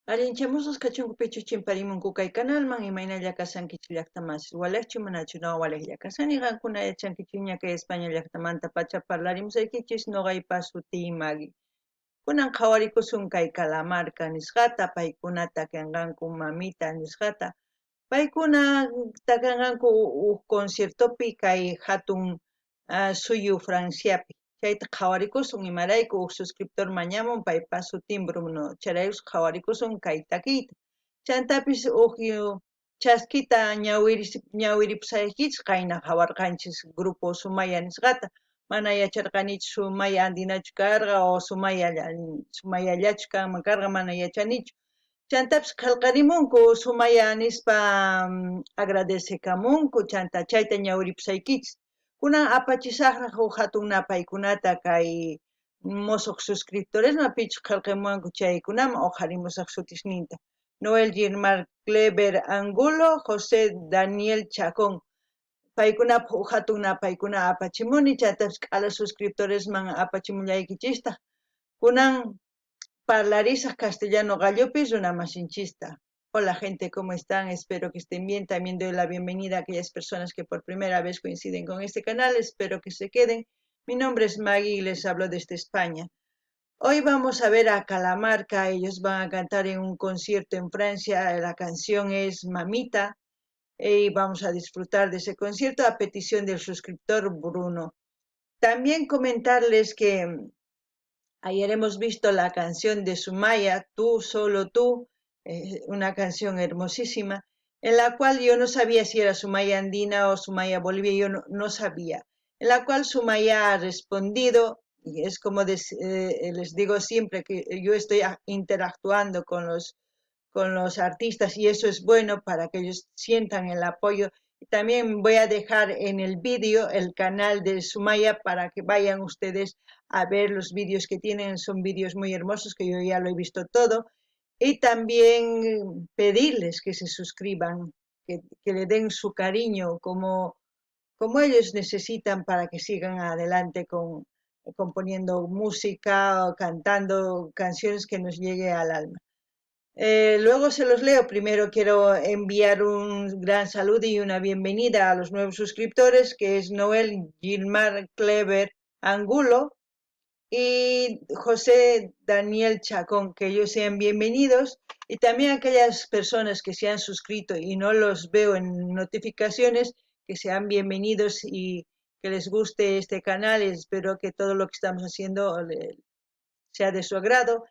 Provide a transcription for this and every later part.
Allinchamusqas kachunku pichus chimparimunku kay kanalman, imaynalla kashankichis llaqtamasis, walejchu manachu noqa walejlla kashani, qankuna yachankichikña kay España llaqtamanta pacha parlarimusaykichis, noqaypa sutiy Maggie. Kunan qhawarikusun kay Calamarca nisqata, paykuna takenqanku Mamita nisqata. Paykuna takenqanku uj conciertopi kay hatun suyu Franciapi. Chayta qhawarikusun, imarayku uj suscriptor mañamun paypa sutin Bruno, chayraykus qhawarikusun kay takiyta. Chantapis uj chaskita ñawiripusaykichis qayna qhawarqanchis grupo Sumaya nisqata. Mana yacharqanichu Sumaya andinachu karqa o Sumayallachu kanman karqa, mana yachanichu. Chantapis qhelqarimunku Sumaya nispa agradecekamunku, chanta chayta ñawiripusaykichis. Kunan apachisajraj uj hatun napaykunata kay mosoj suscriptoresman pichus qhelqamuwanku chaykunaman oqharimusaj sutisninta. Noel Gilmar Clever Angulo, José Daniel Chacón. Paykunapaj uj hatun napaykuna apachimuni, chantapis k'ala suscriptoresman apachimullaykichistaq. Kunan parlarisaj castellano qallupi runamasinchista. Hola gente, ¿cómo están? Espero que estén bien. También doy la bienvenida a aquellas personas que por primera vez coinciden con este canal. Espero que se queden. Mi nombre es Maggie y les hablo desde España. Hoy vamos a ver a Calamarca. Ellos van a cantar en un concierto en Francia. La canción es Mamita y vamos a disfrutar de ese concierto a petición del suscriptor Bruno. También comentarles que ayer hemos visto la canción de Sumaya, Tú, solo tú, una canción hermosísima, en la cual yo no sabía si era Sumaya Andina o Sumaya Bolivia, yo no sabía, en la cual Sumaya ha respondido, y es como les digo siempre que yo estoy interactuando con los artistas y eso es bueno para que ellos sientan el apoyo. También voy a dejar en el vídeo el canal de Sumaya para que vayan ustedes a ver los vídeos que tienen, son vídeos muy hermosos que yo ya lo he visto todo. Y también pedirles que se suscriban, que le den su cariño como ellos necesitan para que sigan adelante componiendo música o cantando canciones que nos llegue al alma. Luego se los leo. Primero quiero enviar un gran saludo y una bienvenida a los nuevos suscriptores, que es Noel Gilmar Clever Angulo y José Daniel Chacón, que ellos sean bienvenidos, y también aquellas personas que se han suscrito y no los veo en notificaciones, que sean bienvenidos y que les guste este canal, y espero que todo lo que estamos haciendo sea de su agrado.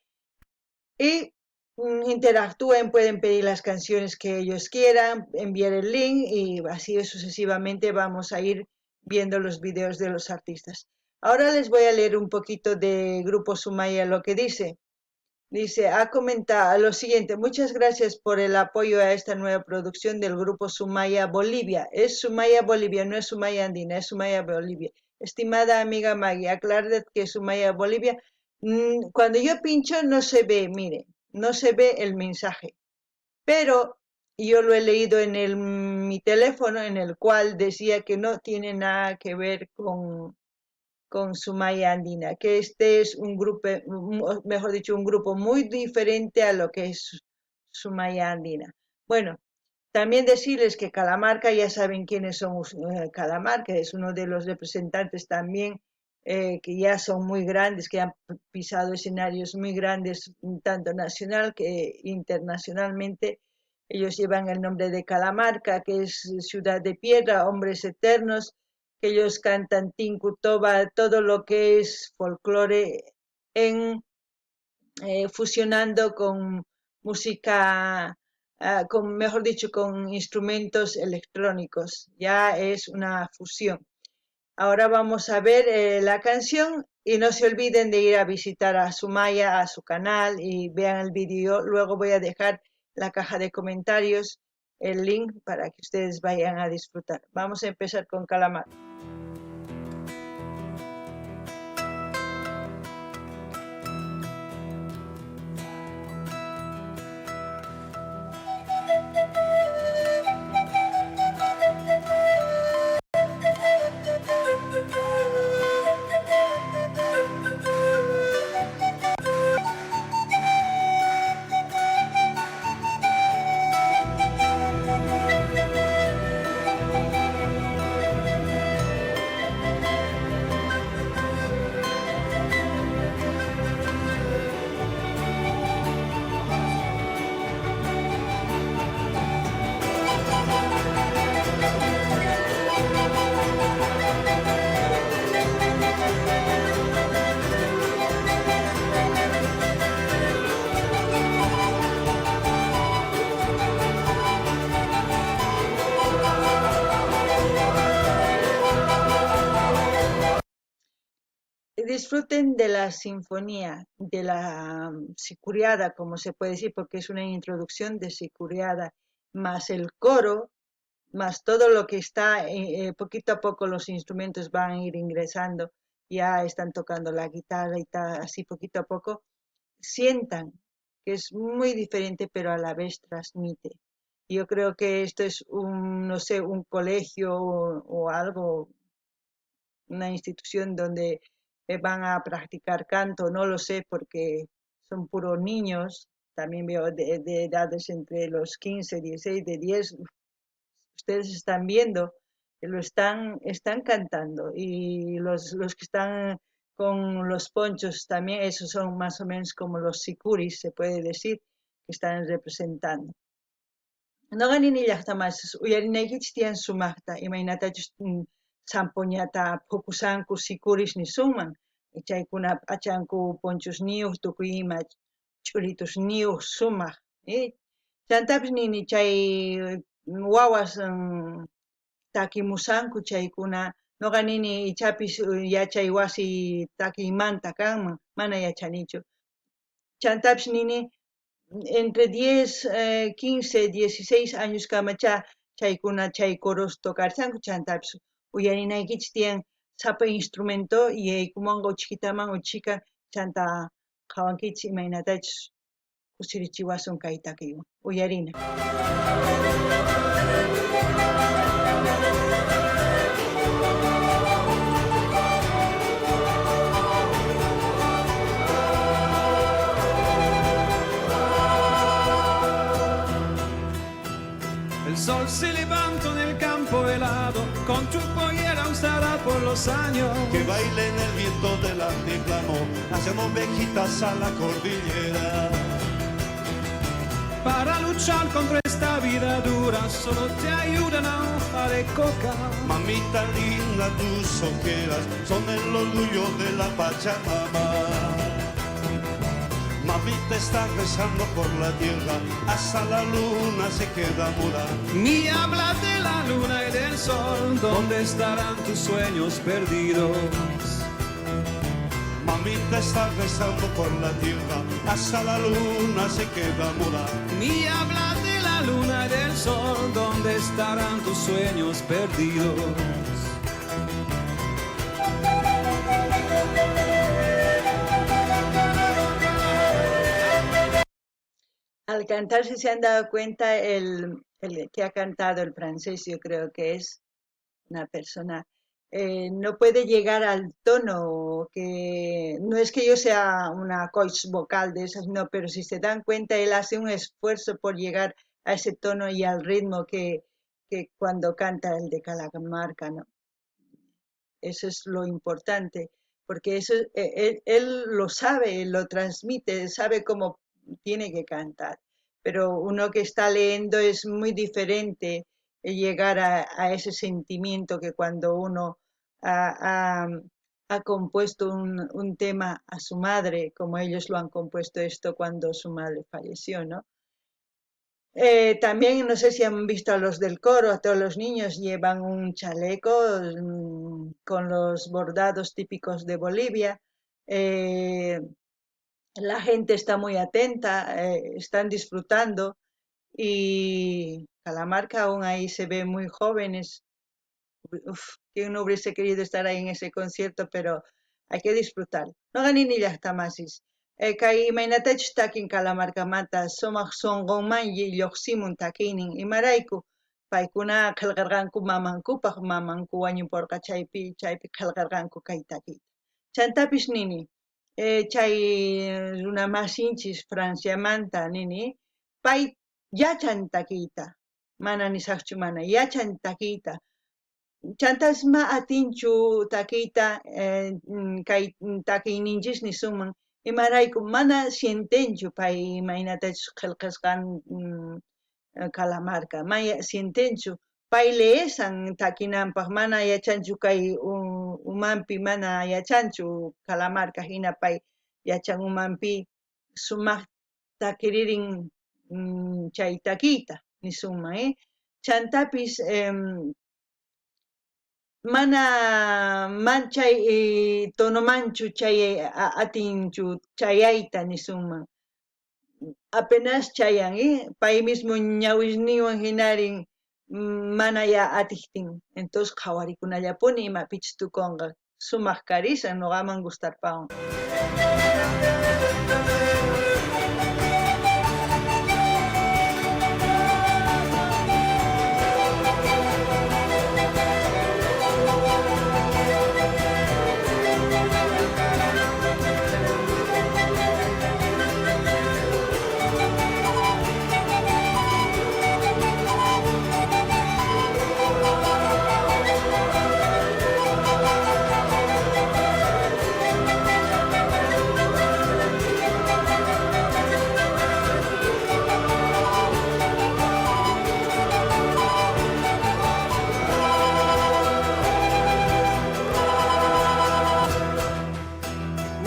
Y interactúen, pueden pedir las canciones que ellos quieran, enviar el link y así sucesivamente vamos a ir viendo los videos de los artistas. Ahora les voy a leer un poquito de Grupo Sumaya lo que dice. Dice, ha comentado lo siguiente: muchas gracias por el apoyo a esta nueva producción del Grupo Sumaya Bolivia. Es Sumaya Bolivia, no es Sumaya Andina, es Sumaya Bolivia. Estimada amiga Maggie, aclarad que Sumaya Bolivia, cuando yo pincho no se ve, mire, no se ve el mensaje, pero yo lo he leído en mi teléfono, en el cual decía que no tiene nada que ver con Sumaya Andina, que este es un grupo, mejor dicho, un grupo muy diferente a lo que es Sumaya Andina. Bueno, también decirles que Calamarca, ya saben quiénes son, Calamarca, es uno de los representantes también que ya son muy grandes, que han pisado escenarios muy grandes, tanto nacional que internacionalmente. Ellos llevan el nombre de Calamarca, que es ciudad de piedra, hombres eternos, que ellos cantan tinku, toba, todo lo que es folclore fusionando con música, con, mejor dicho, con instrumentos electrónicos. Ya es una fusión. Ahora vamos a ver la canción y no se olviden de ir a visitar a Sumaya, a su canal, y vean el vídeo. Luego voy a dejar la caja de comentarios el link para que ustedes vayan a disfrutar. Vamos a empezar con Calamar. Disfruten de la sinfonía, de la sicuriada, como se puede decir, porque es una introducción de sicuriada, más el coro, más todo lo que está, poquito a poco los instrumentos van a ir ingresando, ya están tocando la guitarra y tal, así poquito a poco, sientan que es muy diferente, pero a la vez transmite. Yo creo que esto es un, no sé, un colegio o algo, una institución donde van a practicar canto, no lo sé, porque son puros niños, también veo de edades entre los 15, 16, de 10, ustedes están viendo, lo están cantando, y los que están con los ponchos también, esos son más o menos como los sicuris, se puede decir, que están representando. Noqa nini llaqtamasis uyarinaykichis tiyan sumaqta, imaynatachus zampoñata phukusanku sikuris nisunman, chaykuna p'achanku ponchosniyuq, tukuy ima ch'ulitusniyuq sumaq. Chantapis nini chay wawas takimusanku chaykuna, noqa nini ichapis yachay wasi takiymanta kanman, mana yachanichu. Chantapis nini entre 10, 15, 16 años kamacha chaykuna chay coros tocarsanku, chantapis uyarinaykichis tiyan sapa instrumento yaykumanqa uchkitaman uchika, chanta qhawankichis imaynatachus kusirichiwasun kay takiywan. Uyarina. El sol se levantó en el campo helado, con tu pollera usada por los años. Que baile en el viento del altiplano, haciendo ovejitas a la cordillera. Para luchar contra esta vida dura, solo te ayuda una hoja de coca. Mamita linda, tus ojeras son el orgullo de la Pachamama. Mamita está rezando por la tierra, hasta la luna se queda muda. Ni habla de la luna y del sol, ¿dónde estarán tus sueños perdidos? Mamita está rezando por la tierra, hasta la luna se queda muda. Ni habla de la luna y del sol, ¿dónde estarán tus sueños perdidos? Al cantar, si se han dado cuenta, el que ha cantado el francés, yo creo que es una persona, no puede llegar al tono, que no es que yo sea una coach vocal de esas, no, pero si se dan cuenta, él hace un esfuerzo por llegar a ese tono y al ritmo que cuando canta el de Calamarca, ¿no? Eso es lo importante, porque eso, él lo sabe, él lo transmite, sabe cómo tiene que cantar, pero uno que está leyendo es muy diferente llegar a ese sentimiento que cuando uno ha compuesto un tema a su madre, como ellos lo han compuesto esto cuando su madre falleció, ¿no? También no sé si han visto a los del coro, a todos los niños llevan un chaleco con los bordados típicos de Bolivia. La gente está muy atenta, están disfrutando, y Calamarca aún ahí se ve muy jóvenes. Uf, ¿quién no hubiese querido estar ahí en ese concierto? Pero hay que disfrutar. Noqa nini llaqtamasis. Kay imaynatachus takin Calamarcamanta sumaq sunqunman lluqsimun takiynin, imarayku paykuna qillqarqanku mamankupaq, mamanku wañupurqa chaypi qillqarqanku kay takiyta. Chantapis nini, chay runamasinchis Franciamanta nini, pay yachan takiyta, mana nisaqchu mana, yachan takiyta. Chantas ma atinchu takiyta, kay takiyninchis nisunman, imarayku mana sientenchu pay imaynatachus qillqasqan Calamarca, mana sientenchu, pay leesan takinanpaq, mana yachanchu kay umanpi, mana yachanchu Calamarca hina pay yachan umanpi sumaq takiririn chay takiyta nisunman, Chantapis Mana manchay tonomanchu chay atinchu chayayta nisunman. Apenas chayan, pay mismo ñawisninwan jinarin mana ya atijtin. Entonces qhawarikunallapuni imapichus tukonqa. Sumaj karisan, noqaman gustarpawan.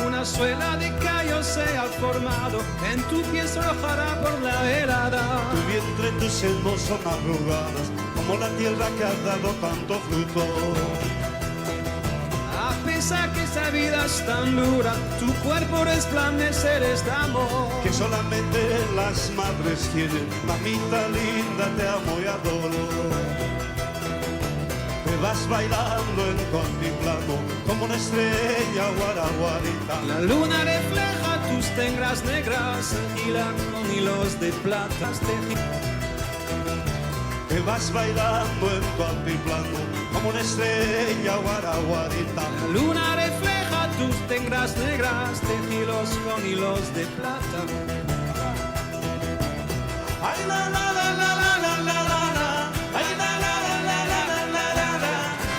Una suela de callo se ha formado, en tu piel se arrojará por la helada. Tu vientre, tus senos son arrugadas, como la tierra que ha dado tanto fruto. A pesar que esta vida es tan dura, tu cuerpo resplandece de amor. Que solamente las madres tienen, mamita linda, te amo y adoro. Te vas bailando en tu altiplano, como una estrella guaraguarita. La luna refleja tus tengras negras, hila con hilos de plata. Te vas bailando en tu altiplano, como una estrella guaraguarita. La luna refleja tus tengras negras, tejidos con hilos de plata. Ay, la, la, la, la, la, la, la, la, la. Ay, la, la, la, la, la, la, la, la, la.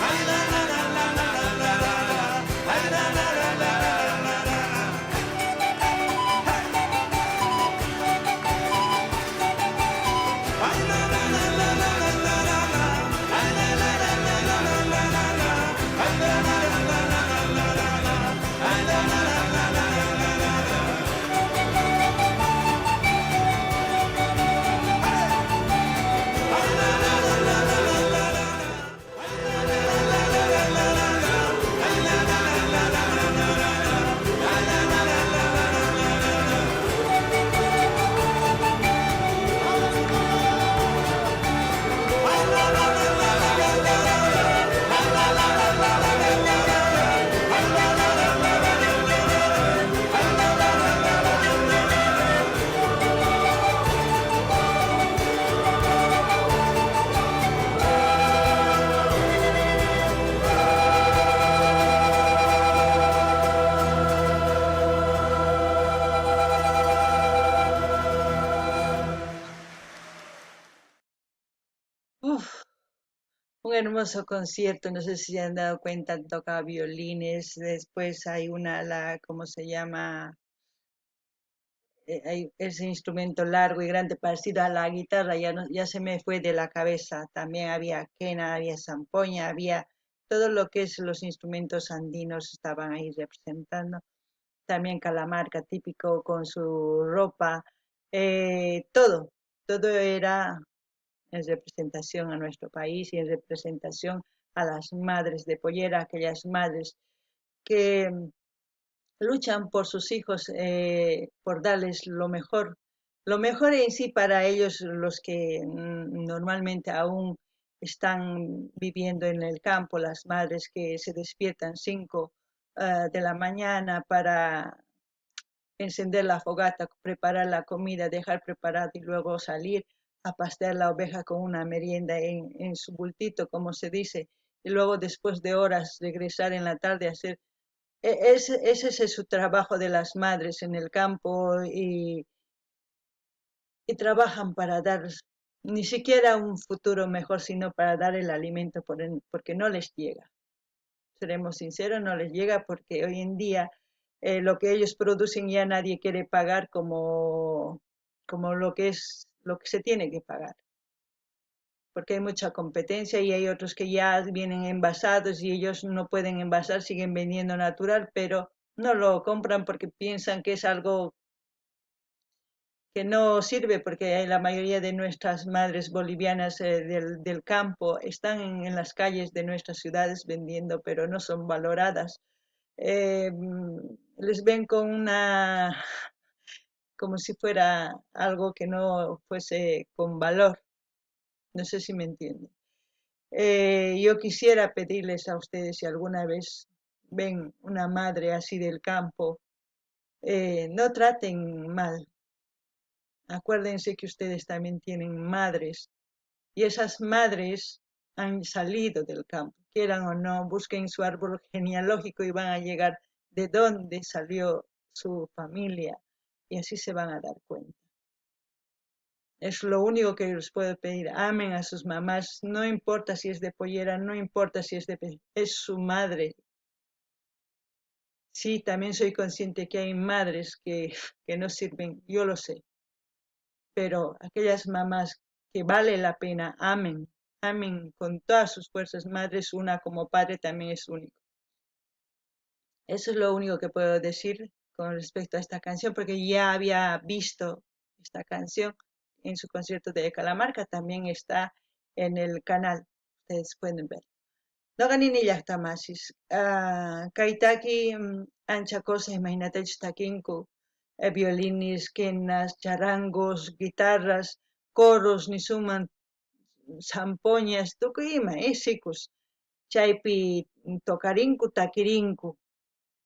Ay, la, la, la, la, la, la, la, la, la. Ay, la, la, la, la, la, la, la, la. Ay, la, la, la, la, la, la, la, la, la. Ay, la, la, la, la, la, la, la, la, la. Ay, la, la, la, la, la, la, la, la, la. Ay, la, la, la, la, la, la, la, la, la. Uf, un hermoso concierto, no sé si se han dado cuenta, toca violines, después hay una, la, ¿cómo se llama? Hay ese instrumento largo y grande parecido a la guitarra, ya, no, ya se me fue de la cabeza. También había quena, había zampoña, había todo lo que es los instrumentos andinos estaban ahí representando. También Calamarca, típico con su ropa, todo era en representación a nuestro país y en representación a las madres de pollera, aquellas madres que luchan por sus hijos, por darles lo mejor. Lo mejor en sí para ellos, los que normalmente aún están viviendo en el campo, las madres que se despiertan 5 de la mañana para encender la fogata, preparar la comida, dejar preparada y luego salir a pastear la oveja con una merienda en su bultito, como se dice, y luego después de horas regresar en la tarde a hacer. Ese es su trabajo de las madres en el campo y trabajan para dar ni siquiera un futuro mejor, sino para dar el alimento porque no les llega. Seremos sinceros, no les llega porque hoy en día lo que ellos producen ya nadie quiere pagar como lo que es lo que se tiene que pagar, porque hay mucha competencia y hay otros que ya vienen envasados y ellos no pueden envasar, siguen vendiendo natural, pero no lo compran porque piensan que es algo Que no sirve porque la mayoría de nuestras madres bolivianas del campo están en las calles de nuestras ciudades vendiendo, pero no son valoradas. Les ven con una como si fuera algo que no fuese con valor. No sé si me entienden. Yo quisiera pedirles a ustedes si alguna vez ven una madre así del campo, no traten mal. Acuérdense que ustedes también tienen madres y esas madres han salido del campo, quieran o no, busquen su árbol genealógico y van a llegar de dónde salió su familia y así se van a dar cuenta. Es lo único que les puedo pedir. Amen a sus mamás, no importa si es de pollera, no importa si es de... es su madre. Sí, también soy consciente que hay madres que no sirven, yo lo sé. Pero aquellas mamás que vale la pena, amen, amen con todas sus fuerzas. Madre es una, como padre también es único. Eso es lo único que puedo decir con respecto a esta canción, porque ya había visto esta canción en su concierto de Calamarca, también está en el canal, ustedes pueden ver. Noqa nini llaqta masis, kay taki ancha cosa imaynatachus takinku, violines, quenas, charangos, guitarras, coros, nisunman zampoñas, tukuy ima, sikus, chaypi tocarinku, takirinku,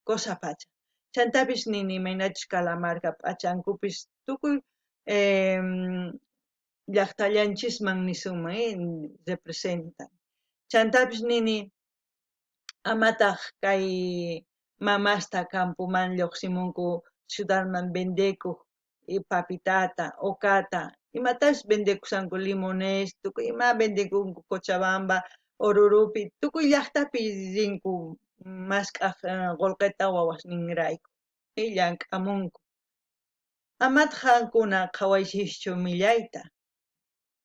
cosa pacha. Chantapis nini imaynachus Calamarca p'achankupis tukuy llaqtallanchisman nisunman representan. Chantapis nini amataq kay mamasta campoman lluqsimunku ciudadman vendekuq papitata, okata, imatapis vendekushanku limones, tukuy ima vendekunku Cochabamba, Orurupi, tukuy llaqtapi rinku mask'aq qullqita wawasninrayku, llank'amunku. Amataq qankuna qhawaychischu millayta,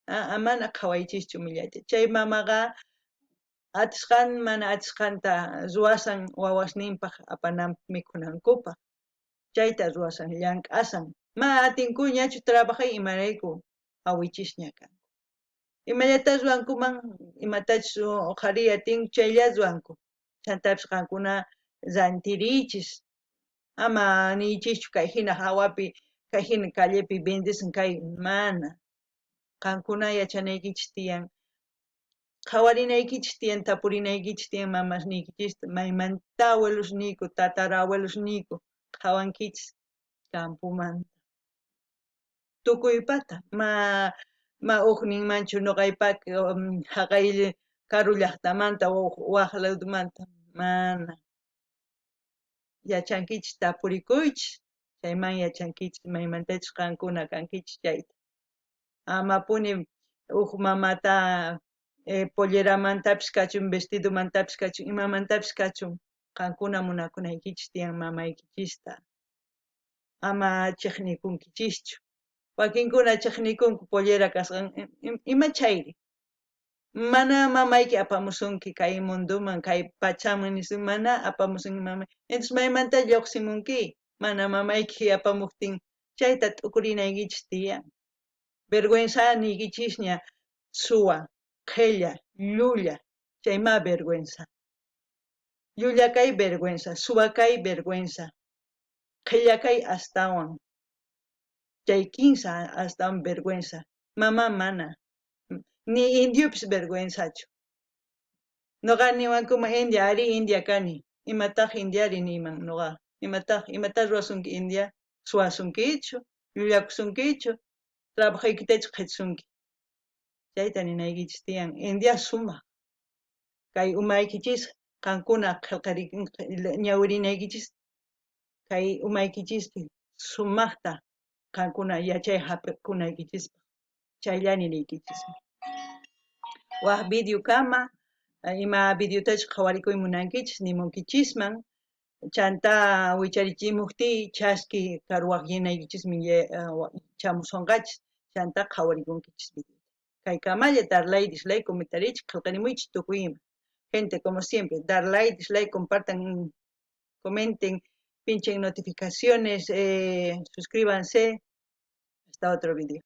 amana qhawaychischu millayta. Chay mamaqa atisqan mana atisqanta ruwasan wawasninpaq apananpaq mikhunankupaq. Chayta ruwasan, llank'asan. Ma atinkuñachu trabajay imarayku awichisña kanku. Imallatas ruwankuman, imatachus uqhariy atinku chaylla ruwanku. Chantapis qankuna rantiriychis. Ama niychischu kay hina hawapi, kay hina callepi vendesan kay, mana. Qankuna yachanaykichis tiyan, qhawarinaykichis tiyan, tapurinaykichis tiyan mamasniykichista, maymanta abuelosniyku, tatarabuelosniyku, qhawankichis campomanta. Tukuypata, ma ujninmanchu noqaypak haqay karu llaqtamanta waj ladomanta, mana. Yachankichis tapurikuychis, chayman yachankichis maymantachus qankuna kankichis chayta. Amapuni uj mamata polleramantapis kachun, vestidomantapis kachun, imamantapis kachun, qankuna munakunaykichis tiyan mamaykichista. Ama chiqnikunkichischu. Wakinkuna chiqnikunku pollera kasqan, ima chayri? Mana mamayki apamusunki kay munduman, kay pachaman nisun, mana apamusunki mamay. Entonces maymanta lluqsimunki, mana mamayki apamuqtin, chayta t'ukurinaykichis tiyan. Vergüenza niykichisña suwa, qhella, llulla, chayma vergüenza. Llulla kay vergüenza, suwa kay vergüenza, qhella kay astawan. Chay kinsa astawan vergüenza. Mama mana. Ni indiopis vergüenzachu. Noqa niwankuman india, ari india kani. Imataq indiari niyman noqa. Imataq, imata ruwasunki india? Suwasunkichu, llullakusunkichu, trabajaykitachu qhichisunki. Chayta ninaykichis tiyan. India sumaq. Kay umaykichis qankuna ñawirinaykichis kay umaykichispi sumaqta qankuna yachay hap'ikunaykichispaq. Chayllani niykichis. Waj video kama, ima videotachus qhawarikuy munankichis nimunkichisman, chanta wicharichimuqtiy chaski karuwaqyinaykichismi chamusonqachis, chanta qhawarikunkichis videota. Kay kamalla dar like, dislike, comentariychis, qillqarimuychis tukuy ima. Gente, como siempre, dar like, dislike, compartan, comenten, pinchen notificaciones, suscríbanse. Hasta otro vídeo.